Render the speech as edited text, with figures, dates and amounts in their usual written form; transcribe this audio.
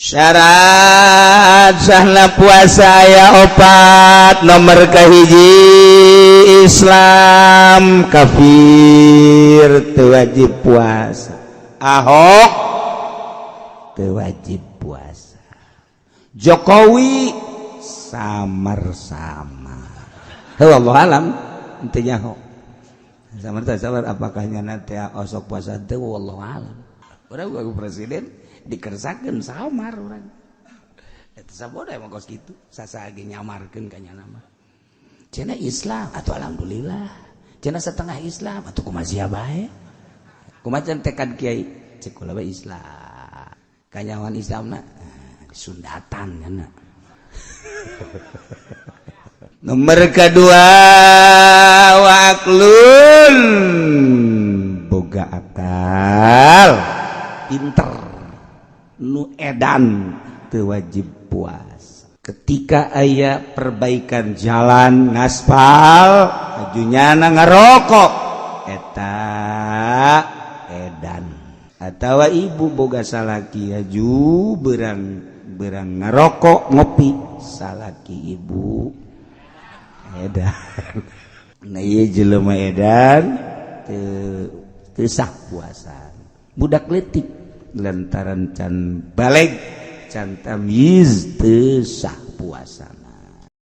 Syarat sahna puasa aya opat. Nomor kahiji, Islam. Kafir teu wajib puasa, Ahok teu wajib puasa, Jokowi samar-samar. Wallahu alam, intinya ho samar samar apakahnya nanti osok puasa teu, wallahu alam. Urang presiden dikersakeun samar urang eta saboda emang kos kitu sasa ge nyamarkeun ka nyana mah. Cenah Islam atau alhamdulillah, cenah setengah Islam atau kumaha sia bae, kumaha tekad kiai, cek kula bae Islam kanyawan Islamna sundatan nyana. Nomor kedua, wa aqlun, boga akal, pinter. Nu edan teu wajib puasa. Ketika aya perbaikan jalan ngaspal, ajunya ngarokok, eta edan. Atau ibu boga salaki aju berang berang ngarokok ngopi, salaki ibu edan. Nah, ieu jelema edan teu teu sah puasa. Budak leutik lantaran can balig, can tamyiz, teu sah puasa.